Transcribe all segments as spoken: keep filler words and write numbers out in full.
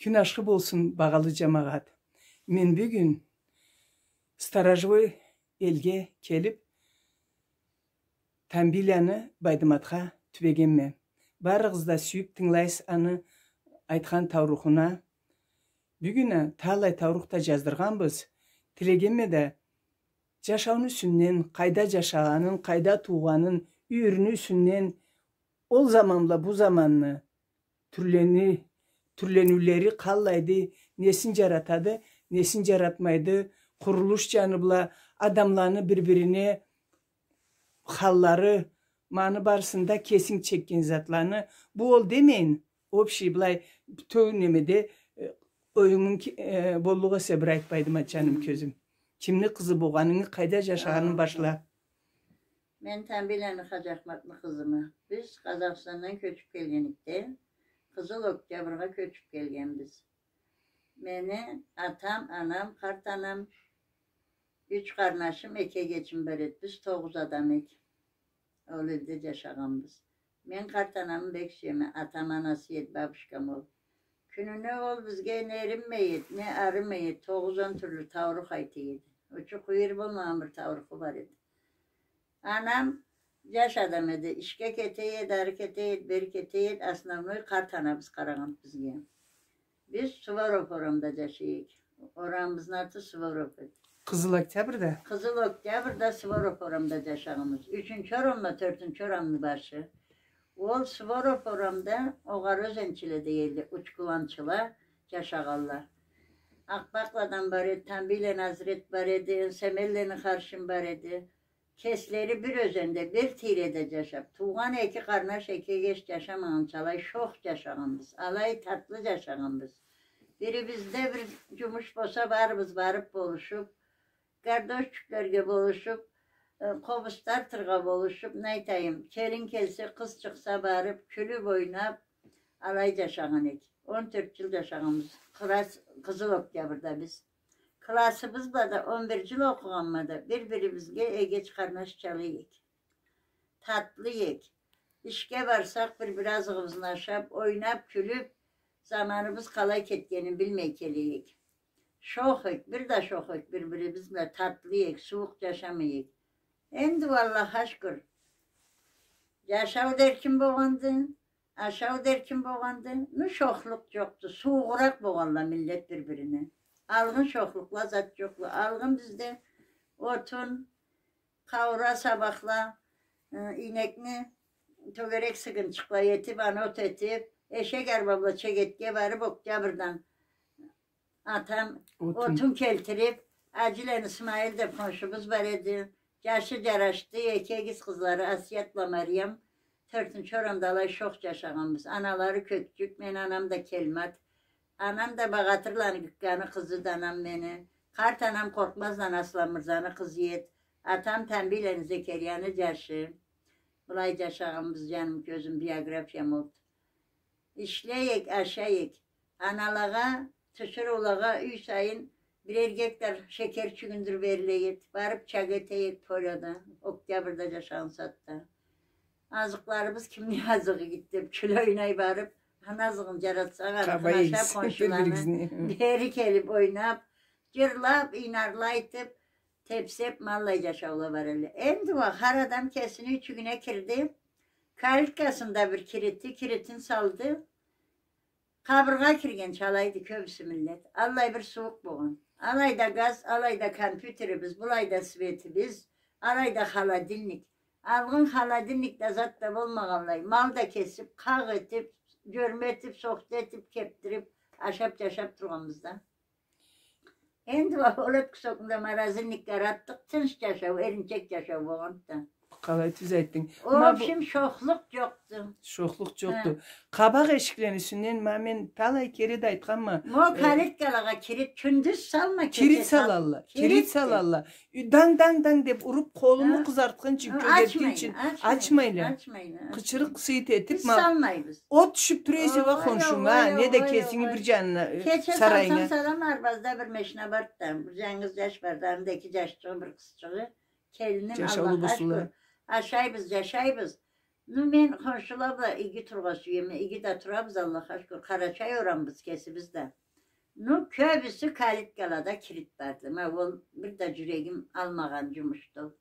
Кюн ашхы болсун, багъалы джамагъат. Мен бюгюн Сторожевой элге келип, Тамбийланы Байдыматха тюбегенме. Барыгъыз да сюйюп тынгылайсыз аны айтхан таурухуна. Бюгюн а талай таурух да джаздыргъанбыз. Тилегенме да, джашауну юсюнден, къайда джашагъанын, къайда туугъанын, юйюрню юсюнден, ол заман бла бу заманны тюрлени-, тюрлениулери къаллайды, несин джаратады, несин джаратмайды, къурулуш джаны бла адамланы бир-бирине халлары, ма аны барысын да кесинг чекген затланы, бу ол демейин, общий былай, бютеу немеде, э, оюмунг ки-, э, боллукъ эсе бир айтыб, Байдымат джаным, кёзюм. Кимни къызы болгъанынгы, къайда джашагъанынгы башла. Мен Тамбийланы Хаджахматны къызыма. Биз Къазахстандан кёчюб келгенликде, Къызыл Октябргъа кёчюб келгенбиз. Мени атам, анам, къарт анам, юч къарнашым, эки эгечим бар эди. Биз тогъуз адам эдик. Ол элде джашагъанбыз. Мен къарт анамы бек сюеме. Атам анасы эди, бабушкам ол. Кюнюне ол бизге не эринмей эди, не арымай эди. Тогъуз-он тюрлю таурух айта эди. Учу-къыйыры болмагъан бир тауруху бар эди. Анам джаш адам эди. Ишге кете эди, ары кете эди, бери кете эди. Основной къарт анабыз къарагъанды бизге. Биз Суворов орамда джашай эдик. Орамыбызны аты Суворов эди. Къызыл Октябрда? Къызыл Октябрда, Суворов орамда джашагъанбыз. Ючюнчю орам бла тёртюнчю орамны башы. Ол Суворов орамда огъары ёзенчиле дей эдиле, учкуланчыла джашагъанла. Акъбакъладан бар эди, Тамбийланы Азрет бар эди, Семенланы Харшим бар эди. Кеслери бир ёзенде, бир тийреде джашаб, туугъан эки къарнаш, эки эгеч джашамагъанча алай шох джашагъанбыз, алай татлы джашагъанбыз. Бирибизде бир джумуш болса, барыбыз барыб болушуб, гардош джюклерге болушуб, э, къобуз тартыргъа болушуб, не айтайым, келин келсе, къыз чыкъса, барыб, кюлюб, ойнаб, алай джашагъан эдик. Он тёрт джыл джашагъанбыз. Класс, Къызыл Октябрда биз. Классыбыз бла да он бир джыл окъугъанма да, бир-бирибизге эгеч къарнашча эдик. Татлы эдик. Ишге барсакъ, бир-бир азыгъыбызны ашаб, ойнаб, кюлюб, заманыбыз къалай кетгенин билмей келе эдик. Шох эдик, бир да шох эдик, бир-бирибиз бла татлы эдик, сууукъ джашамай эдик. Энди, Аллахха шукур, джашау да эркин болгъанды, ашау да эркин болгъанды, ну, шохлукъ джокъду, суугъуракъ болгъанла миллет бир-бирине. Алгъын шохлукъла зат джокъла. Алгъын бизде отун, къаура сабахла, ы, ийнекни тёгерек сыгынчыкъла этиб, аны от этиб, эшек арба бла Чегетге барыб, Октябрдан атам отун, отун келтириб, Ажиланы Исмаил деб хоншубуз бар эди. Джашы джарашды, эки эгиз къызлары Асият бла Мариям. Тёртюнчю орамда алай шох джашагъанбыз. Аналары Кёкчюк, мен анам да Келмат. Анам да Багъатырланы Гыкканы къызыды анам мени. Къарт анам Къоркъмазланы Асланмырзаны къызы эди. Атам Тамбийланы Зекерияны джашы. Былай джашагъанбыз, джаным, кёзюм, биографиям олду. Ишлей эдик, ашай эдик. Аналагъа, тиширыулагъа юй сайын бирер гектар шекер чюгюндюр бериле эди. Барыб чак эте эдик поляда, Октябрда джашагъан сагъатда. Азыкъларыбыз кимни азыгъы эди деб, кюле-ойнай барыб, аны азыгъын джаратсакъ, аны ашаб, хоншуланы бери келиб ойнаб, джырлаб, ийнарла айтыб, тепсеб, ма аллай джашаула бар эдиле. Энди уа хар адам кесини юйчюгюне кирди. Калиткасында бир кирити, киритин салды. Къабыргъа киргенча алайды кёбюсю миллет. Аллай бир сууукъ болгъан. Алайда газ, алайда компьютерибиз, былайда светибиз, алайда холодильник. Алгъын холодильник да, зат да болмагъанлай, мал да кесиб, къакъ этиб, джёрме этиб, сохта этиб, кебдириб, ашаб, джашаб тургъанбыз да. Энди уа ол ёткюсокну да морозильникге аратдыкъ, тынч джашау, эринчек джашау болгъанды да. Къалай тюз айтдынг. В общем, шохлукъ джокъду. Шохлукъ джокъду. Хы. Къабакъ эшиклени юсюнден, ма мен талай кере да айтханма. Ма ол калиткалагъа кирит, кюндюз салма, кече сал. Кирит салалла, кирит салалла. Данг, данг, данг деб уруб, къолуму къызартхынчы, кёгертгинчи, ачмайла. Ачмайла. Къычырыкъ-сыйыт этиб, ма, от тюшюб тура эсе уа хоншунга, неда кесинги бир джанына, сарайынга. Кече салсам, салама, арбазда бир машина барды да, бир джангыз джаш барды, аны да эки джашчыгъы, бир къызчыгъы, келиним, Аллахха шукур. Ашайбыз, джашайбыз. Ну, мен хоншула бла иги тургъа сюеме, иги да турабыз, Аллахха шукур. Къарачай орамбыз кесибиз да. Ну, кёбюсю калиткалада кирит барды. Ма ол бир да джюрегим алмагъан джумушду.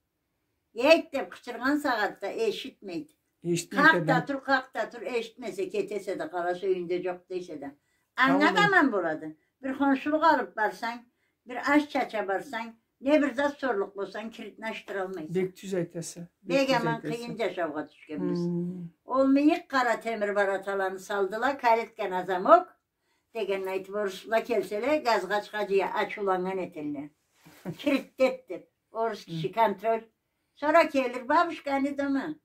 Эй деп къычыргъан сагъатда эшитмейди. Эшитмейди. Къакъ да тур, къакъ да тур, эшитмесе, кетесе да къаласа, юйюнде джокъ дейсе да. Анга да аман болады. Бир хоншулукъ алып барсанг, бир аш чача барсанг, не бир зат сорлукъ болсанг, киритни ачдыралмайса. Бек тюз айтаса. Бек аман, къыйын джашаугъа тюшгенбиз. Ол мыйыкъ къара темир вороталаны салдыла, калитка на замок дегенни айтып, орусла келселе, газгъа чыгъа джыя, ачыуланнган этелле. Кирит эт деп, орус киши контроль. Сора келир, бабушка, они дома?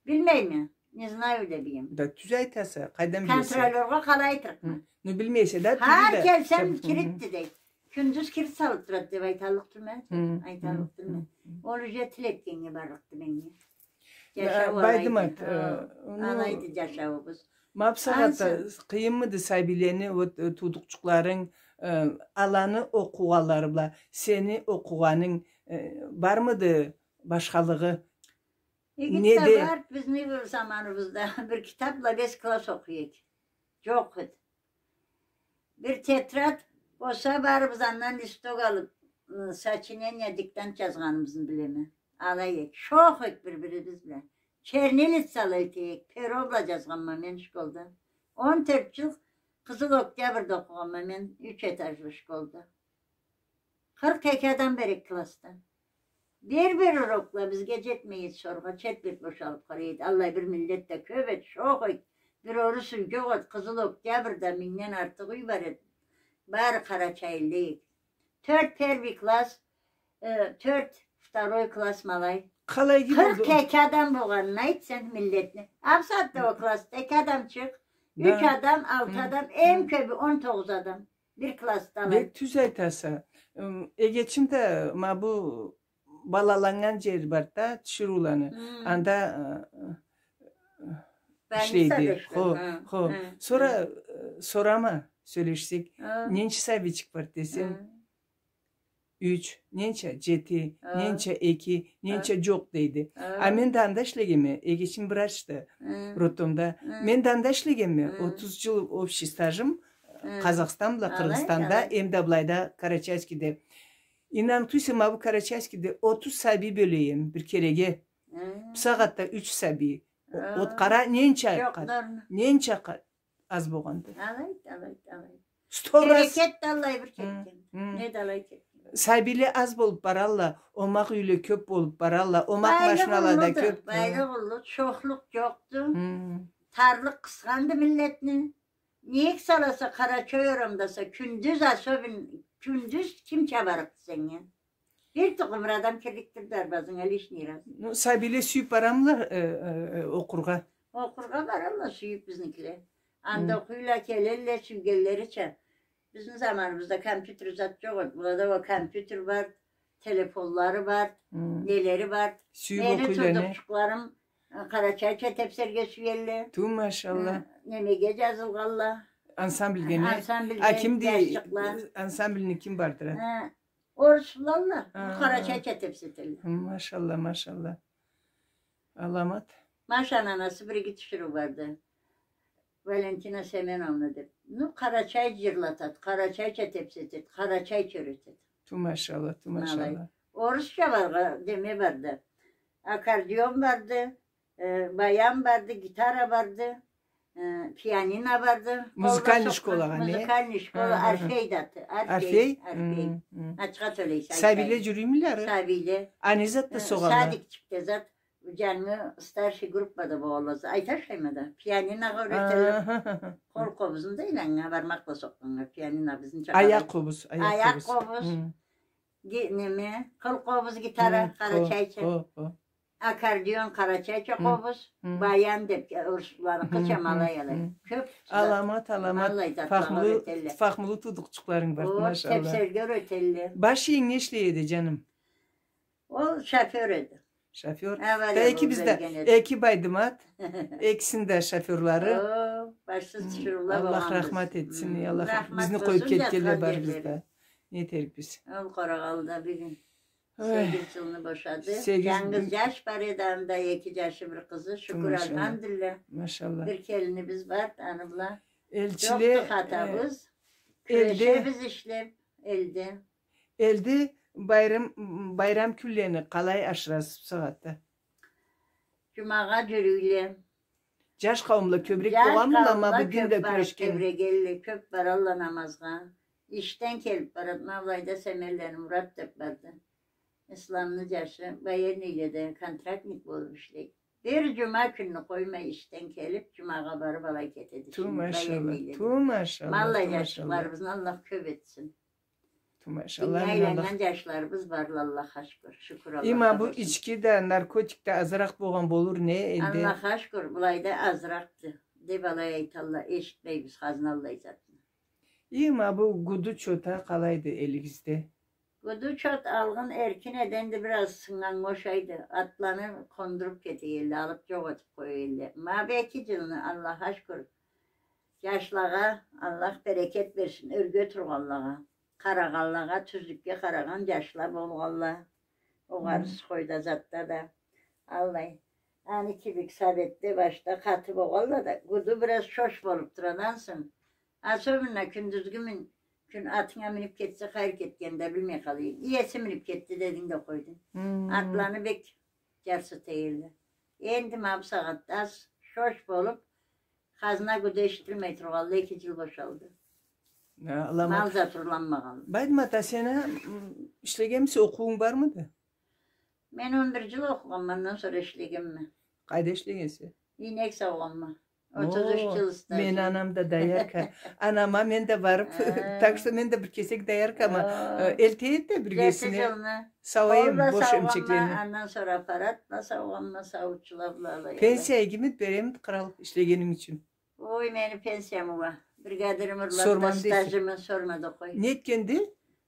Билмейме. Не знаю деб эдим. Да тюз айтаса, къайдан билесе? Контролёргъа къалай айтырыкъма? Ну, билмейсе да, тюз да. Хар келсем, киритди дейди. Кюндюз кирит салып турады деб айталлыкъ тюлме. Айталлыкъ тюлме. Ол уже тил этгеннге барлыкъды меннге. Джашау алайды. Байдымат, алайды джашауубуз. Ма бусагъатда къыйынмыды сабийлени, вот, туудукъчукъларынг, аланы окъугъанлары бла сени окъугъанынг бармыды башхалыгъы? Игит да бар, бизни бир заманыбызда бир китаб бла беш класс окъуй эдик. Джокъ эди. Бир тетрадь болса, барыбыз андан листок алып, сочинение, диктант джазгъаныбызны билеме. Алай эдик. Шох эдик бир-бирибиз бла. Чернильница алай эдик. Перо бла джазгъанма мен школда. Он тёрт джыл Къызыл Октябрьда окъугъанма мен, юч этажлы школда. Къыркъ эки адам бар эдик классда. Бир-бир урокла бизге джетмей эди соргъа, четверть бошалып къала эди. Аллай бир миллет да кёб эди, шох эди. Бир орус юй джокъ эди, Къызыл Октябрьда мингден артыкъ юй бар эди. Бары къарачайлы эди. Тёрт первый класс, э, тёрт второй класс ма алай. Къалай эди? Къыркъ эки адам болгъанын айт сен миллетни. А бусагъатда ол классда эки адамчыкъ, юч адам, алты адам, эм кёбю он тогъуз адам. Бир классда алай. Бек тюз айтаса. Эгечим да ма бу балаланнган джери бар да, тиширыуланы. Анда ишлейди. Больницада ишлейди. Хо, хо. Сора сорама, сёлешсек. Ненча сабийчик бар десем, юч, ненча, джети, ненча, эки, ненча, джокъ дейди. А мен да анда ишлегенме, эгечим врачды, роддомда. Мен да анда ишлегенме, отуз джыл общий стажым Къазахстан бла Къыргъызстанда, эм да былайда Карачаевскийде. Ийнан, тюйсе, ма бу Карачаевскийде отуз сабий бёлеме бир кереге. Бусагъатда юч сабий. От къара, ненча къат, ненча къат аз болгъанды. Алайды, алайды, алайды. Сто раз. Берекет да алай бир кетген. Не да алай кетген. Сабийле аз болуп баралла, омакъ юйле кёп болуп баралла, омакъ машинала да кёп. Байлыкъ уллуду, шохлукъ джокъду. Тарлыкъ къысханды миллетни. Нек саласа, Къарачай орамдаса, кюндюз особенно, кюндюз ким чабарыкъды сеннге? Бир тукъум бир адам кирликдир дарбазынга лишний раз. Ну, сабийле сюйюп барамыла окъургъа? Окъургъа баралла сюйюп бизникиле. Анда окъуйла, келелле, сюйгенлерича. Бизни заманыбызда компьютер зат джокъ эди. Булада ол компьютер бар, телефонлары бар, нелери бар. Сюйюп окъуйла. Мени туудукъчукъларым къарачайча тепсерге сюелле. Ту, машалла. Немеге джазылгъалла. Ансамбльге не? Ансамбльге. А кимди? Ансамбльни ким бардыра? Орусла, къарачайча тепсетелле. Машалла, машалла. Аламат. Машаны анасы бир иги тиширыу барды. Валентина Семеновна деп. Ну, къарачай джырлатады, къарачайча тепсетеди, къарачайча юретеди. Ту машалла, ту машалла. Орусча баргъа деме барды. Аккордеон барды, баян барды, гитара барды, пианино барды. Музыкальный школагъа не? Музыкальный школа, Орфей да аты. Орфей? Орфей. Ачха тёлейсе. Сабийле джюрюймюле? Сабийле. А не затда согъалла? Садикчикде зат. Джангы старший группада болгъанла, айталмайма да, пианиногъа юретелле. Къол къобузну да иланнга, бармакъла сокъгъаннга, пианино бизнича. Аякъ къобуз, аякъ къобуз. Неме, къол къобуз, гитара, къарачайча. Аккордеон, къарачайча къобуз, баян деп, орусланыкъыча, ма алай. Кёп. Аламат, аламат. Фахмулу туудукъчукъларынг бар, машалла. Тепсерге юретелле. Баш иенг не ишлей эди, джаным? Ол шофёр эди. Шофёр. Да экибиз да, эки Байдымат, экисини да шофёрлары. О, башсыз тиширыула болгъанбыз. Аллах рахмат этсин, эй Аллах. Бизни къоюп кетгенле барыбыз да. Не этерикбиз? Ол къарагъалда бюгюн. Ой. Сегиз джылны бошады. Сегиз. Джангыз джаш бар эди анда, эки джашы, бир къызы. Шукур, машалла, альхамдулиллах. Машалла. Бир келинибиз бар, аны бла. Элчиле, джокъду хатабыз. Э, элде. Кюрешебиз ишлеб, элде. Элде байрам, байрам кюнлени къалай ашырасыз бусагъатда? Джумагъа джюрюйле. Джаш къауумла кёбюрек болгъанмыла, ма бу дин бла кюрешген? Джаш къауумла кёб барыб тебрегелле, кёб баралла намазгъа. Ишден келиб барады, ма былайда Семенлени Мурат деб барды. Исламны джашы, военныйледе контрактник болуб ишлейди. Бир джума кюнню къоймай ишден келиб, джумагъа барыб алай кетеди. Ту машалла, ту машалла. Ма аллай джашчыкъларыбызны Аллах кёб этсин. Ту машалла. Динге айланнган джашларыбыз барла, Аллахха шукур. Шукур Аллахха болсун. Ма бу ички да, наркотик да азыракъ болгъан болур, не, энди? Аллахха шукур, былайда азыракъды деб алай айталла, эшитмейбиз хазна аллай затны. Ма бу гуду чота къалайды элигизде? Гуду чот алгъын эркин эди, энди бир аз сыннганнга ошайды. Атланы къондуруб кетегелле, алыб джокъ этиб къоягелле. Ма бу эки джылны, Аллахха шукур, джашлагъа Аллах берекет берсин, ёрге тургъанлагъа, къарагъанлагъа, тюзлюкге къарагъан джашла болгъалла. Огъары сухойда, затда да. Аллай. Аны кибик Советде башда къаты болгъалла да, гуду бир аз шош болуб турады ансы. Особенно кюндюзгю мин-, кюн атынга миниб кетсе, къайры кетгенин да билмей къалайын. Иеси миниб кетди дединг да къойдунг. Атланы бек джарсыта эдиле. Энди ма бусагъатда аз шош болуб, хазна гуду эшитилмей тургъанлы эки джыл бошалды. Мал зат урланмагъанлы. Байдымат, а сен а, м, ишлегенмисе, окъууунг бармыды? Мен он бир джыл окъугъанма, андан сора ишлегенме. Къайда ишлегенсе? Ийнек саугъанма. Отуз юч джыл стажым. Мени анам да доярка. Анама мен да барыб, так что мен да бир кесек дояркама. Э, элтейди да биргесине. Джети джылны. Сауайым бош эмчеклени. Андан сора аппарат бла саугъанма, сауучула бла алай. Пенсия игимит беремит кърал ишлегеним ючюн? Ой, мени пенсиям уа. Бригадирим урлаб да стажымы сорма да къой. Не этгенди?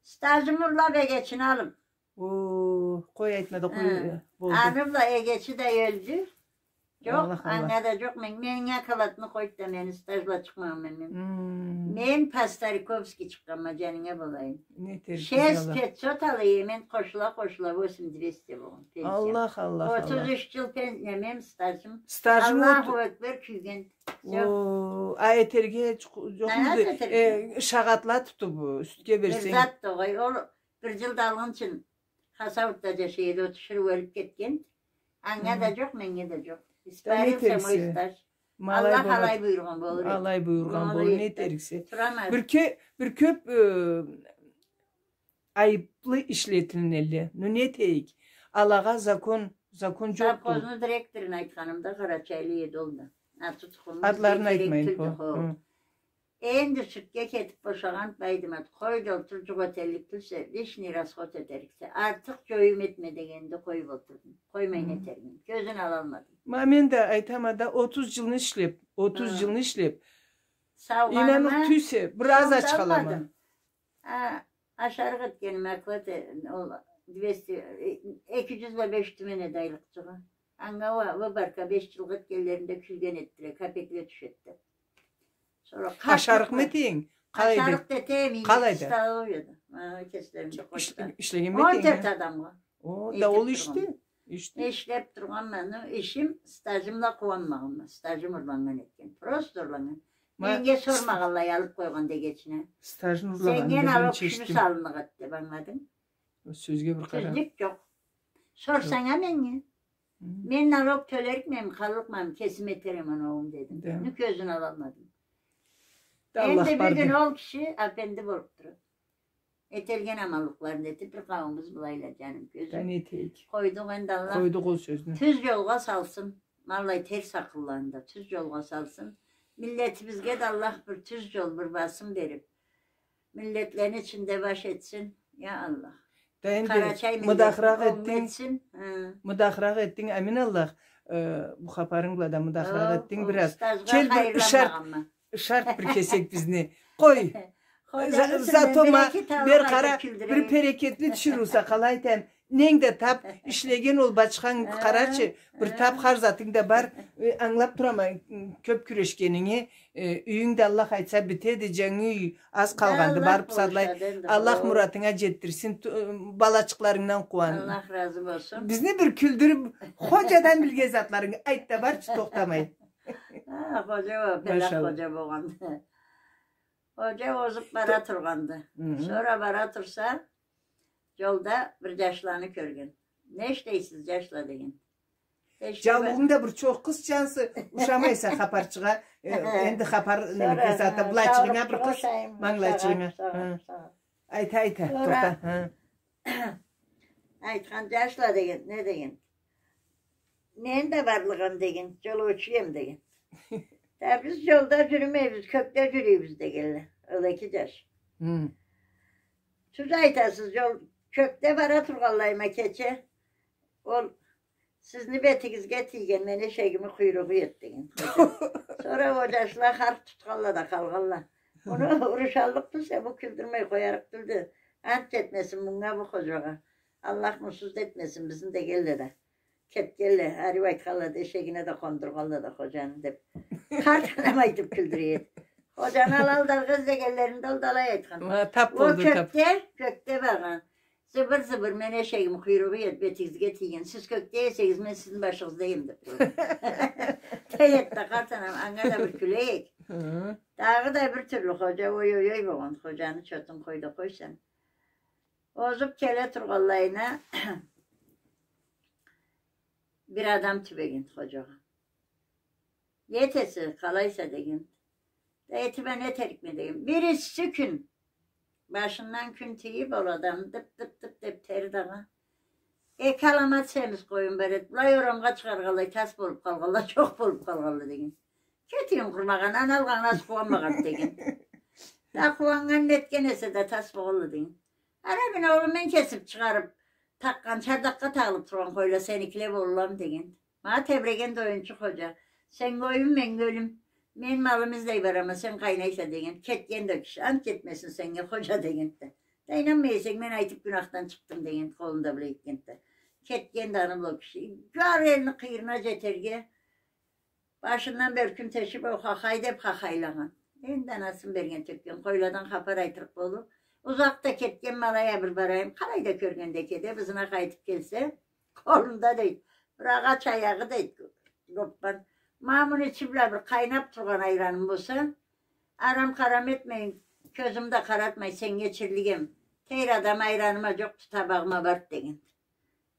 Стажымы урлаб, эгечини алыб. О, къой, айтма да къой, болду. Аны бла эгечи да ёлдю. Джокъ, анга да джокъ, мен, меннге окладны къойду да, мени стаж бла чыкъмагъанма мен. Мен по-стариковски чыкъгъанма, джанынга болайым. Шесть пятьсот алай эдим мен, къошула-къошула восемь двести болгъан пенсия. Аллах, Аллах, Аллах. Отуз юч джыл пен-, неме, стажым. Стажым Аллаху акбар, кюйген. О, а этерге джокъмуду? Э, шагъатла тутуб, сютге берсенг. Бир зат да огъай, ол Бир джыл да алгъынчын Хасавюртда джашай эди, ол тиширыу ёлюб кетген. Анга да джокъ, меннге да джокъ. Испарился мой стаж. Аллах алай буюргъан болур эди. Алай буюргъан болур, не этериксе. Бир кё-, бир кёб, э, айыблы ишлетилинелле. Ну, не этейик? Алагъа закон, закон джокъду. Совхозну директорун айтханымда, къарачайлы эди ол да. Аты-тукъуму... Атларын айтмайын, хо. Энди сюдге кетиб бошагъан Байдымат, къой да олтур, джукъ этерлик тюлсе, лишний расход этериксе, артыкъ джоюм этме дегенде къоюб олтурдум. Къоймай не этерме эдим. Кёзюн алалмадым. Ма мен да айтама да, отуз джылны ишлеб, отуз джылны ишлеб, саугъаныма инаныкъ тюйсе, бир аз ач къалама. А, ашарыкъ этгеним, оклад, э, ол двести, э, эки джюз бла беш тюмен эди айлыкъчыгъы. Анга уа, выборка беш джылгъа этгенлеринде кюлген этдиле, капекле тюшеди деб. Сора къарт... Ашарыкъмы этдинг? Къалай эди? Ашарыкъ да этеме, къалай эди? Столовыйда. Ха, кеслеринде къойсала. Ишлегенми этдинг? Он тёрт адамгъа. О, да ол ишди. Ишлеб тургъанма, ну, ишим, стажым бла къууанмагъанма. Стажым урланнган этген. Просто урланнган. Меннге сормагъанлай алыб къойгъан дегечине. Стажын урлагъан. Сеннге налог кючлю салынныкъ эди деб, ангыладынг? Сёзге бир къара. Тюзлюк джокъ. Сорсанг а меннге. Мен налог тёлерикмеми, къаллыкъмамы, кесим этерем оноуун дедим. Да. Ну, кёзюн алалмадым. Энди бир кюн ол киши апенди болуб турады. Этелген аманлыкъларын этиб, бир къауумубуз былайла, джаным, кёзюм. Да не этейик? Къойдукъ энди, Аллах. Къойдукъ ол сёзню. Тюз джолгъа салсын. Ма аллай терс акъылланы да тюз джолгъа салсын. Миллетибизге да Аллах бир тюз джол, бир басым бериб, миллетлени ичинде баш этсин. Я Аллах. Да энди мыдахракъ этдинг, мыдахракъ этдинг, амин Аллах. Э, бу хапарынг бла да мыдахракъ этдинг бир аз. Кел бир ышарт, ышарт бир кесек бизни. Къой. Зато ма бир къара, бир берекетли тиширыуса, къалай айтайым. ненг да тап, ишлеген ол бачханг, къарачы, бир тап хар затынг да бар. Э, ангылап турама, кёп кюрешгенинги, э, юйюнг да, Аллах айтса, битеди, джангы юй аз къалгъанды, барып садлай. Аллах муратынга джетдирсин, ту-, э, балачыкъларынгдан къууан. Аллах разы болсун. Бизни бир кюлдюрюп, Ходжадан билген затларынгы айт да барчы, тохтамай. А, Ходжа, о, пелах Ходжа болгъанды. Ходжа озуп бара тургъанды. Сора бара турса, джолда бир джашланы кёрген. «Не ишлейсиз, джашла?» — деген. Джаулугъунг да бир чокъ къыз чы ансы, ушамайса хапарчыгъа, э, энди хапар неме кесата, былайчыгъынга бир къыз, манглайчыгъынга. Айта, айта, тохта. Айтхан: «Джашла, — деген, — не, — деген, — мен да барлыгъам, — деген, — джолоучуям, — деген. — Да биз джолда джюрюмейбиз, кёкде джюрюйбюз», — дегенле ол эки джаш. «Тюз айтасыз, джол, кёкде бара тургъанлайыма кече ол сизни бетигизге тийген менешегими къуйругъу эди», — деген. Сора ол джашла харх тутханла да къалгъанла. «Муну урушаллыкъ тюлсе, бу кюлдюрмей къоярыкъ тюлдю. Ант джетмесин мунга, бу Ходжагъа. Аллах мунсуз да этмесин бизни», — дегенле да кетгенле. Ариу айтханла да, эшегине да къондургъанла да Ходжаны деп. Къарт анам айтып кюлдюре эди. Ходжаны алалла алгъа излегенлеринде ол да алай айтхан: «О кёкде, кёкде баргъан зыбыр-зыбыр менешегими къуйругъу эди бетигизге тийген. Сиз кёкде эсегиз, мен сизни башыгъызда эдим», — деп тургъан. Дей эди да къарт анам, анга да бир кюлейик. Дагъыда бир тюрлю Ходжа ой-ой-ой болгъан, Ходжаны чотун къой да къой сен. Озуп келе тургъанлайына бир адам тюбеген Ходжагъа. «Не этесе, къалайса?» — деген. «Да этиб а не этерикме?» — деген. Биринчи кюн башындан кюн тийиб, ол адам дып-дып-дып деп тери дагъа. «Эки аламат семиз къоюм бар эди. Былай орамгъа чыгъаргъанлай тас болуб къалгъанла, джокъ болуб къалгъанла», — деген. «Кетигин къурмагъан, аны алгъанына аз къууанмагъан», — деген. «Да къууаннган, нетген эсе да тас болгъанла», — деген. «Ана, мен, оглум, мен кесиб чыгъарыб такъгъан, чардакъгъа тагъылыб тургъан къойла сеникиле болурламы?» — деген. Манга тебреген да оюнчу Ходжа: «Сен къоюм, мен кёлюм. Мен малымы излей барама, сен къайнайса», — деген. Кетген да киши. «Ант джетмесин сеннге, Ходжа», — деген да. «Да ийнанмай эсенг, мен айтыб гюнахдан чыкъдым», — деген, къолун да былай этген да. Кетген да аны бла ол киши. Джар элни къыйырына джетерге, башындан бёркюн тешиб, ол хахай деб хахайлагъан. Энди анасын берген, тёкген. Къойладан хапар айтырыкъ болуб, узакъда кетген ма алай а бир барайым, къалай да кёрген да кетеди, ызына къайтыб келсе, къолунда, дейди, бир агъач аягъы, дейди, къопгъан. «Ма муну ичи бла бир къайнаб тургъан айраным болса, арам-харам этмейин, кёзюм да къаратмай, сеннге ичирлик эм. Тейри адам айраным а джокъду, табагъыма бард», — деген.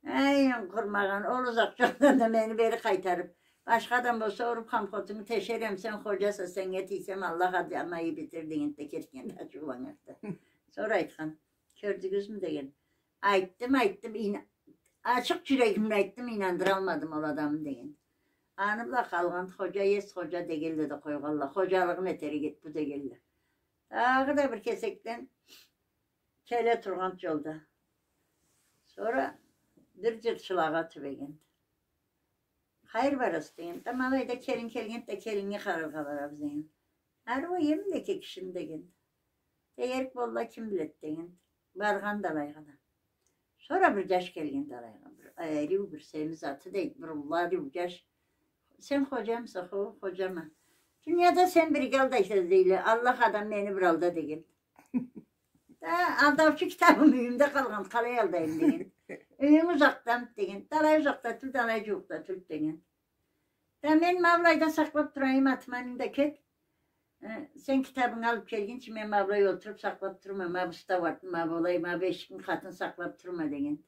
«Эй, къурмагъан, ол узакъ джолдан да мени бери къайтарыб, башха адам болса уруб хамхотунгу тешер эм, сен Ходжаса, сеннге тийсем, Аллах адамгъа битер», — деген да кетген да, ачыуланнган да. Сора айтхан: «Кёрдюгюзмю?» — деген. «Айтдым, айтдым, ина-, ачыкъ джюрегим бла айтдым, ийнандыралмадым ол адамны», — деген. Аны бла къалгъан Ходжа, эс Ходжа дегенле да къойгъанла, ходжалыгъын этерик эди бу дегенле. Дагъыда бир кесекден келе тургъан джолда. Сора бир джырчылагъа тюбеген. «Къайры барасыз?» — деген. «Да ма алайда келин келген да, келиннге къараргъа барабыз», — деген. «Ариу а эм да эки кишини», — деген. «Да эрик болла, ким билед», — деген. Баргъан да алайгъа да. Сора бир джаш келген да алайгъа. Бир ариу, бир семиз аты, дейди, бир уллу ариу джаш. «Сен Ходжамыса?» «Хо, Ходжама». «Дунияда сен бирге алдайса, — дейле, — Аллах адам мени бир алда», — деген. «Да алдаучу китабым юйюмде къалгъан, къалай алдайым?» — деген. «Юйюнг узакъдамыд?» — деген. «Да алай узакъда тюлд, да алай джууукъда тюлд», — деген. «Да мен ма былайда сакълаб турайым, атыма мин да кет. Э, сен китабынгы алыб келгинчи, мен ма былай олтуруб сакълаб турма, ма бу стауартны, ма былай, ма бу эшикни къатын сакълаб турма», — деген.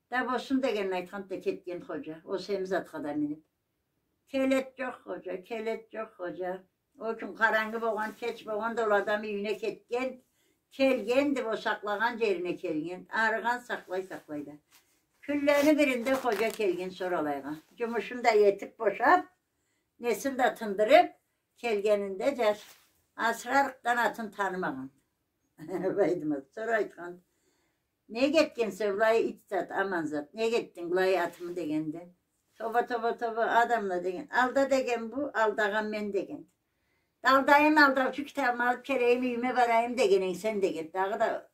«Да болсун», — дегенин айтханды да кетген Ходжа, ол семиз атха да миниб. Келед джокъ Ходжа, келед джокъ Ходжа. Ол кюн къарангы болгъан, кеч болгъан да ол адам юйюне кетген, келгенди, ол сакълагъан джерине келген, арыгъан сакълай-сакълай да. Кюнлени биринде Ходжа келген сора алайгъа. Джумушун да этиб бошаб, несин да тындырыб, келгенинде джаш асыры арыкъдан атын танымагъан. Байдымат. Сора айтхан: «Нек этгенсе былай, ит зат, аман зат? Нек этдинг былай атымы?» — дегенде. «Тоба, тоба, тоба, адамла, — деген. — Алда деген бу, алдагъан мен», — деген. «Алдайым, алдаучу китабымы алыб келейим, юйюме барайым деген эдинг сен», — деген. Дагъыда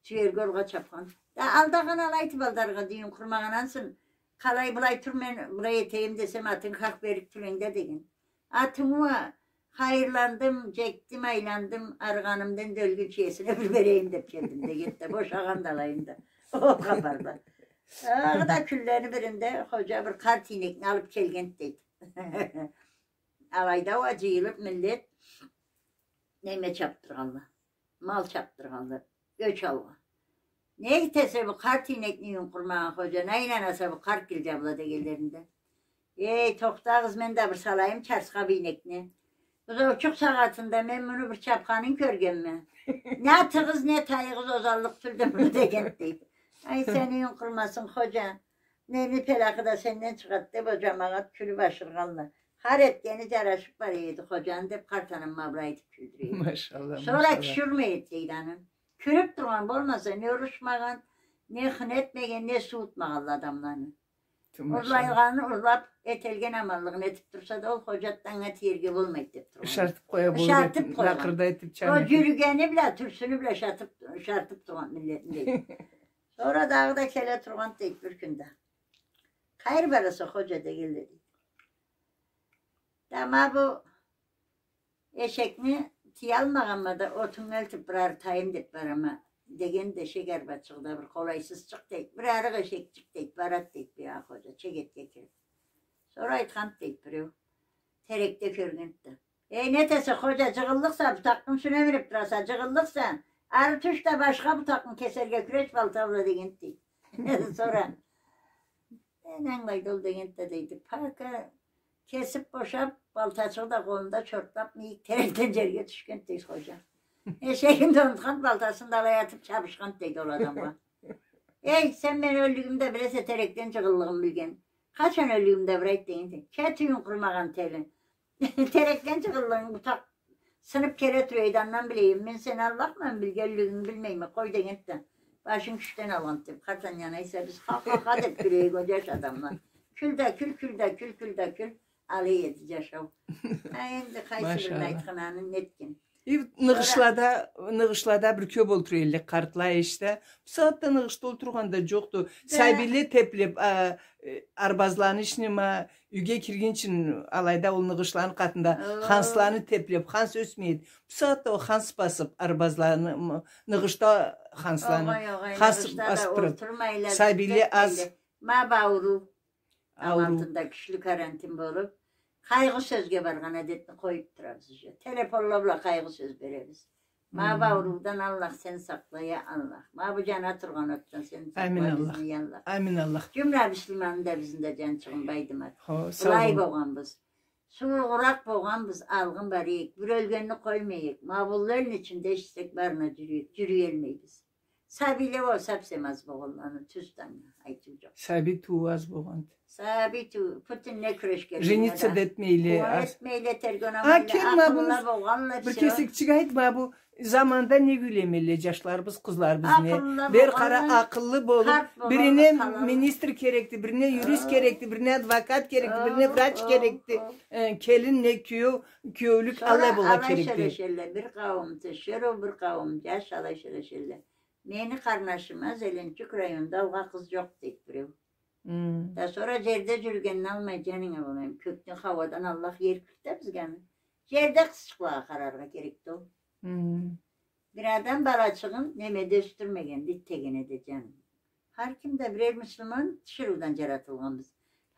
тюерге олгъа чабхан. Да алдагъан алай айтып, алдаргъа дюйюн къурмагъан ансы, къалай былай тур, мен былай этейим десем, атынг хакъ берик тюл энг да деген. Атынг уа, хайырландым, джекдим, айландым, арыгъанымдан да ёлгюнчю иесине бир берейим деп келдим, дегенди да, бошагъанды алайын да. Ол хапарла. Дагъыда кюнлени биринде Ходжа бир къарт ийнекни алып келгенди, дейди. Алайда уа джыйылып миллет неме чапдыргъанла. Мал чапдыргъанла. Ёч алгъа. Не этесе бу къарт ийнекни, дюйюн къурмагъан Ходжа, не айланаса бу къарт гилджа бла дегенлеринде. Эй, тохтагъыз, мен да бир салайым чарсха бу ийнекни. Бузоучукъ сагъатында мен муну бир чапханын кёргенме. Не атыгъыз, не тайыгъыз озаллыкъ тюлдю муну, дегенди, дейди. Ай, сени юйюнг къурумасын, Ходжа. Нени пелахы да сенден чыгъады деп, ол джамагъат кюлюп ашыргъанла. Хар этгени джарашып бара эди Ходжаны деп, къарт анам ма былай айтып кюлдюре эди. Машалла, сора машалла. Киши урмай эди, дейди, анам. Кюлюп тургъан болмаса, не урушмагъан, не хын этмеген, не сууутмагъанла адамланы. Тю, машалла. Урлайгъанын урлап, этелген аманлыгъын этип турса да, ол Ходжа да анга тиерге болмайды деп тургъан. Ышартып къоя болур эди. Ышартып къойгъан. Накъырда этип, ол джаны джюрюгени бла, тюрсюню бла ышартып, ышартып тургъан миллетни, дейди. Сора дагъыда келе тургъанды, дейди, бир кюнде. Къайры бараса, Ходжа, дегенле, дейди. Да ма бу эшекни тыялмагъанма да, отунга элтип бир арытайым деп барама, дегенди эшек арбачыгъы да, бир къолайсызчыкъ, дейди. Бир арыкъ эшекчик, дейди, барады, дейди, бир а Ходжа, чегетге кирип. Сора айтханды, дейди, биреу. Терекде кёргенди да. Эй, не этесе, Ходжа, джыгъыллыкъса, бутакъны юсюне минип тураса, джыгъыллыкъса, ары тюш да башха бутакъны кесерге кюреш балта бла, дегенди, дейди. Сора, э, не ангылайды ол, дегенди да, дейди. Пака кесип бошап, балтачыгъы да къолунда чортлап, мийик терекден джерге тюшгенди, дейди, Ходжа. Эшегин да унутхан, балтасын да алай атып чабышханды, дейди, ол адамгъа. Эй, сен мени ёллюгюмю да билесе, терекден джыгъыллыгъымы билген. Къачан ёллюгюмю да бир айт, дегенди. Кет, юйюнг къурумагъан тели. Терекден джыгъыллыгъынг, бутакъ сынып келе тура эди, андан билейим. Мен сени Аллахмамы, билгенлигинги билмейме, къой, дегенди да. Башын кючден алгъанды деп, къарт анам айтса, биз ха-ха-ха деп кюле эдик, ол джаш адамла. Кюл да кюл, кюл да кюл, кюл да кюл. Алай эди джашау. А энди къайсы бирин айтханын, нетген. И ныгъышлада, ныгъышлада бир кёп олтура элле къартла эшде. Бусагъат да ныгъышда олтургъан да джокъду. Да. Сабийле теплеп, а, э, арбазланы ичине ма, юйге киргинчи алайда ол ныгъышланы къатында хансланы теплеп, ханс ёсмей эди. Бусагъат да ол ханс басып, арбазланы, м, ныгъышда хансланы. Огъай, огъай, ханс басып турады. Сабийле аз. Ма бу ауруу. Амантында кючлю карантин болуп, къайгъы сёзге баргъан адетни къоюп турабыз уже. Телефонла бла къайгъы сёз беребиз. Ма бу ауруудан Аллах сен сакъла, я Аллах. Ма бу джана тургъан отдан сен сакъла бизни, я Аллах. Амин, Аллах. Джумла муслиманны да, бизни да, джанчыгъым, Байдымат. Былай болгъанбыз. Суугъуракъ болгъанбыз, алгъын барайыкъ. Бир ёлгенни къоймайыкъ. Ма былланы ичинде эшитсек, барына джюрюй-, джюрюелмейбиз. Сабийле уа совсем аз болгъанланы, тюз да, айтыу джокъ. Сабий туу аз болгъанды. Сабий туу, пютюн не кюрешгенле. Жениться да этмейле, аз. Этмейле, тергеу этмейле, акъыллы болгъанла, бир кесекчик айтма, бу заманда не кюйлемелле джашларыбыз, къызларыбыз, не. Бир къара, акъыллы болуп, бирине министр керекди, бирине юрист керекди, бирине адвокат керекди, бирине врач керекди. Э, келин не кюеу, кюеулюк алай болургъа керекди. Сора алай сёлешелле, бир къауум тиширыу, бир къауум джаш алай сёлешелле. Мени къарнашыма Зеленчук районда алгъа къыз джокъ, дейди биреу. Да сора джерде джюрюгенни алмай джанынга болайым. Кёкден, хауадан Аллах ер кюлдю бизге аны. Джерде къызчыкълагъа къараргъа керекди ол. Бир адам балачыгъын немеде ёсдюрмегенди, ит тегенеде, джаным. Хар ким да бирер муслиман тиширыудан джаратылгъанбыз.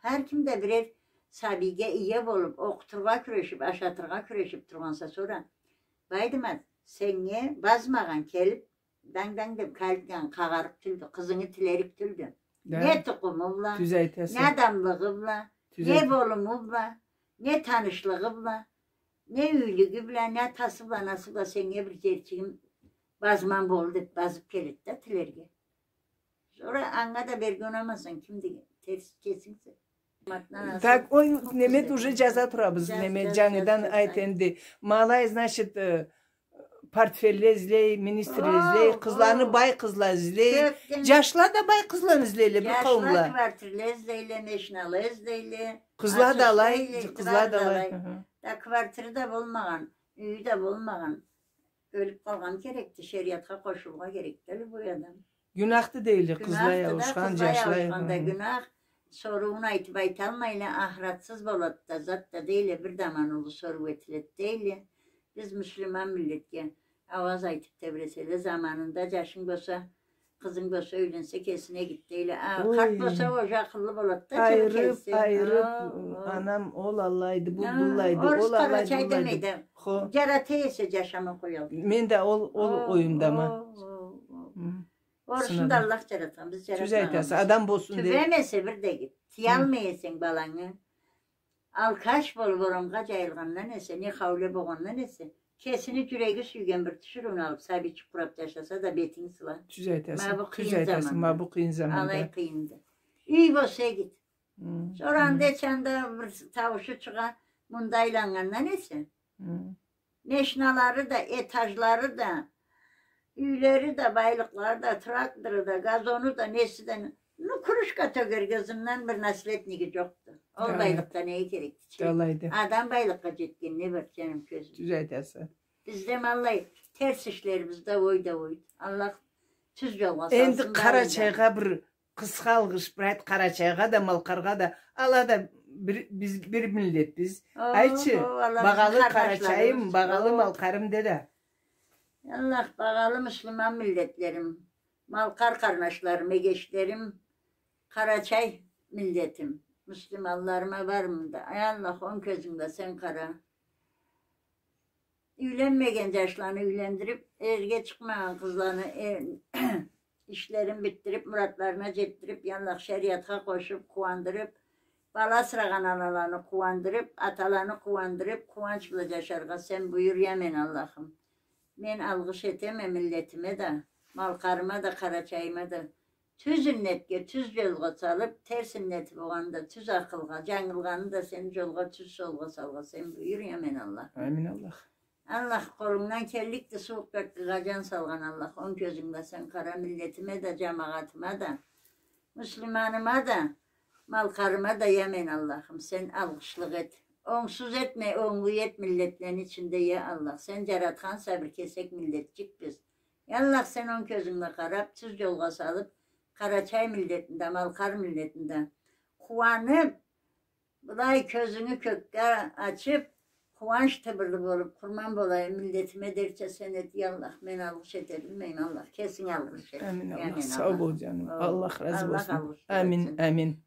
Хар ким да бирер сабийге ие болуп, окъутургъа кюрешип, ашатыргъа кюрешип тургъанса, сора, Байдымат, сеннге базмагъан келип, данг-данг деп калитганы къагъарыкъ тюлдю, къызынгы тилерик тюлдю. Да. Не тукъуму бла, не адамлыгъы бла, не болуму бла, не танышлыгъы бла, не юйлюгю бла, не атасы бла, анасы бла сеннге бир джерчигим базман болду деп базып келеди да тилерге. Сора анга да берге унамасанг, кимди терс кесингсе. Так, ой, немет уже джаза турабыз, немет, джангыдан айт энди. Ма алай, значит, э, портфелле излей, министрле излей, къызланы бай къызла излей. Джашла да бай къызланы излейле, бир къауумла. Джашла квартирле излейле, машинала излейле. Къызла да алай, къызла да алай. Да квартири да болмагъан, юйю да болмагъан. Ёлюп къалгъан керекди, шериатха къошулургъа керекди любой адам. Гюнахды дейле, къызлай ауушхан, джашлай ауушхан да гюнах. Соруууну айтыб айталмайла, ахыратсыз болады да, зат да дейле, бир да аман уллу соруу этиледи дейле. Биз муслиман миллетге ауаз айтыб тебреселе, заманында джашынг болса, къызынг болса, юйленсе, кесине гит дейле. А, къарт болса, уже акъыллы болады да, чыгъыб келсе. Айырыб, айырыб, анам ол аллайды, бу быллайды, ол аллайды, быллайды. Хо. Джарата эсе, джашама къоялды. Мен да ол, ол оюмдама. Орусну да Аллах джаратхан, биз джаратмагъанбыз. Тюз айтаса, адам болсун деб. Тюбемесе, бир да гит. Тыялмай эсенг балангы. Алкаш болуб орамгъа джайылгъандан эсе, не хауле болгъандан эсе, кесини джюреги сюйген бир тиширыуну алыб, сабийчик къураб джашаса да, бетинг сыла. Тюз айтаса, ма бу къыйын заманда. Алай къыйынды. Юй болса гит. Сора анда эсе, анда бир тауушу чыгъа, мында айланнгандан эсе. Машиналары да, этажлары да, юйлери да, байлыкълары да, трактору да, газону да, неси да, ну, кружка тёгерге ызындан бир наследниги джокъду. Ол байлыкъ да неге керекди чи? Адам байлыкъгъа джетген не бар, джаным, кёзюм? Тюз айтаса. Бизде ма аллай терс ишлерибиз да ой да ойду. Аллах тюз джолгъа салсын. Энди Къарачайгъа бир къысха алгъыш, бир айт Къарачайгъа да, Малкъаргъа да, ала да бир, биз бир миллетбиз. Айтчы, багъалы Къарачайым, багъалы Малкъарым де да. Аллах, багъалы муслиман миллетлерим, Малкъар къарнашларым, эгечлерим, Къарачай миллетим, муслиманларыма барыма да, ай Аллах, онг кёзюнг бла сен къара. Юйленмеген джашланы юйлендириб, эрге чыкъмагъан къызланы, э, ишлерин битдириб, муратларына джетдириб, я Аллах, шериатха къошуб, къууандырыб, бала асырагъан аналаны къууандырыб, аталаны къууандырыб, къууанч бла джашаргъа сен буюр, я мен Аллахым. Мен алгъыш этеме миллетиме да, Малкъарыма да, Къарачайыма да. Тюз иннетге, тюз джолгъа салыб, терс иннети болгъанда тюз акъылгъа, джангылгъаны да сен джолгъа, тюз джолгъа салгъа сен буюр, я мен Аллах. Амин, Аллах. Аллах, къолунгдан келликди, сууукъ къакъгъыгъа джан салгъан Аллах, онг кёзюнг бла сен къара, миллетиме да, джамагъатыма да, муслиманыма да, Малкъарыма да, я мен Аллахым, сен алгъышлыкъ эт. Онгсуз этме, онглу эт миллетлени ичинде, я Аллах. Сен джаратханса бир кесек миллетчикбиз. Я Аллах, сен онг кёзюнг бла къараб, тюз джолгъа салыб, Къарачай миллетин да, Малкъар миллетин да къууаныб, былай кёзюнгю кёкге ачыб, къууанч тыбырлы болуб, къурман болайым миллетиме дерча сен эт, я Аллах, мен алгъыш эте билмейме, Аллах, кесинг алгъыш эт. Амин, Аллах. Сау бол, джаным. Аллах разы болсун. Амин, амин.